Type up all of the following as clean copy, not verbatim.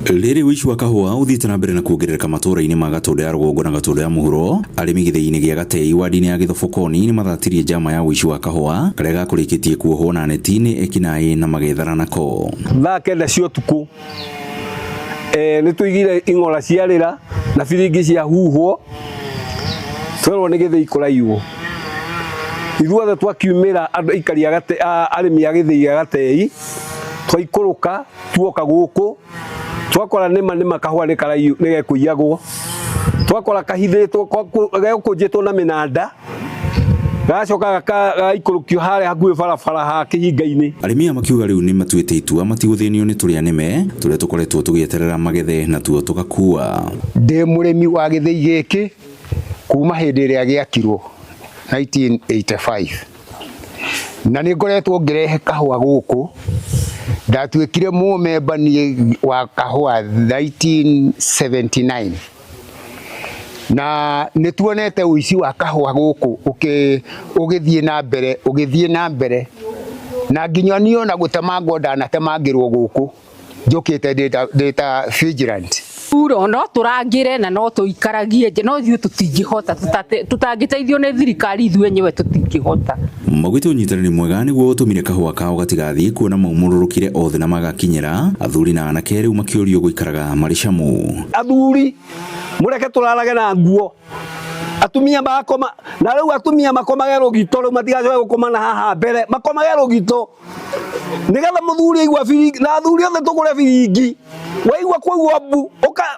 Rĩrĩ ũici wa kahũa ũthiĩte na mbere na kuongerereka matũũra-inĩ ma Gatũndũ ya Rũgongo na Gatũndũ ya Mũhuro, arĩmi gĩthĩi-inĩ gĩa Gatei wadi-inĩ ya Gĩthobokoni nĩ mathatirie njama ya ũici wa kahũa karĩa gakũrĩkĩtie kuohwo na neti nĩ ekinaĩ na magethara nako. Thaa 9 cia ũtukũ nĩ tũigire ing'ora ciarĩra na biringi ciahuhwo twerwo nĩ gĩthĩi kũraiywo. Ithuothe twakiumĩra andũ aikari a arĩmi a gĩthĩi gĩa Gatei twaikũrũka tuoka gũkũ twakora nĩma nĩma kahũa nĩ gekũiyagwo, twakora kahithĩtwo gegũkũnjĩtwo na mĩnanda gagacoka gagaikũrũkio harĩa hakuhĩ barabara ha kĩhinga-inĩ. Arĩmi aya makiuga rĩu nĩ matuĩte itua matigũthĩnio nĩ tũrĩa nĩme tũrĩa tũkoretwo tũgĩeterera magethe natuo tũgakua. Ndĩ mũrĩmi wa gĩthĩi gĩkĩ kuma hĩndĩ ĩrĩa gĩakirwo 1985 na nĩ ngoretwo ngĩrehe kahũa gũkũ. Ndatuĩkire mũmemba niĩ wa kahũa 1979 na nĩ tuonete ũici wa kahũa gũkũ ũgĩthiĩ na mbere ũgĩthiĩ na mbere na nginya niĩ ona gũtemangwo ndanatemangĩrwo gũkũ njũkĩte ndĩ ta vigilant. Uro no tũrangĩre na no tũikaragie nja no ithuĩ tũtingĩhota, tũtangĩteithio nĩ thirikari ithuĩ enyewe tũtingĩhota. Maugĩte ũnyitanĩri mwega nĩguo ũtũmire kahũa kao gatigathiĩ kuona maumũrũrũkire othe na magakinyĩra athuri na anake rĩu makĩũrio gũikaraga marĩ camu. Athuri mũreke tũrarage na nguo, atumia makoma na rĩu atumia makomage rũgito, rĩu matigacoke gũkoma na haha mbere, makomage rũgito nigetha mũthuri aigua biringi, na athuri othe tũgũre biringi, waigua kwaigua mbu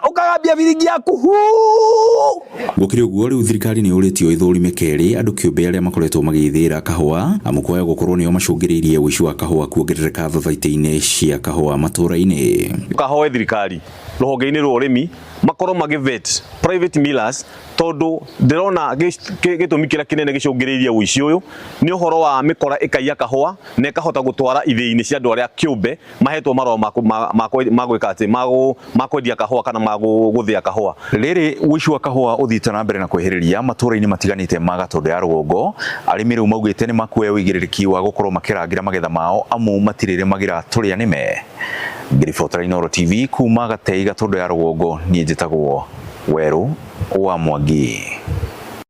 ũkagambia biringi yaku huu. Gũkĩrĩ ũguo rĩu thirikari nĩ yũrĩtio ĩthũrime kerĩ andũ kĩũmbe arĩa makoretwo magĩthĩra kahũa amu kwaya gũkorwo nĩo macũngĩrĩirie ũici wa kahũa kuongerereka thathaitĩ-inĩ cia kahũa matũũra-inĩ. Kahoe thirikari rũhonge-inĩ rwa ũrĩmi makorwo magĩ vet private millers, tondu ndĩrona gĩtũmi kĩrĩa kĩnene gĩcũngĩrĩirie ũici ũyũ nĩ ũhoro wa mĩkora ĩkaiya kahũa na ĩkahota gũtwara ithĩi-inĩ cia andũ arĩa kĩũmbe mahetwo marũa ma gwĩka atĩ ma kwendia kahũa kana ma gũthĩa kahũa. Rĩrĩ ũici wa kahũa ũthiĩte na mbere na kwĩhĩrĩria matũũra-inĩ matiganĩte ma Gatũndũ ya Rũgongo, arĩmi rĩu maugĩte nĩ makuoya ũigĩrĩrĩki wa gũkorwo makĩrangĩra magetha mao amu matirĩrĩmagĩra tũrĩa nĩme. Ngĩribotera Inooro TV kuma Gatei Gatũndũ ya Rũgongo, niĩ njĩtagwo Werũ wa Mwangi.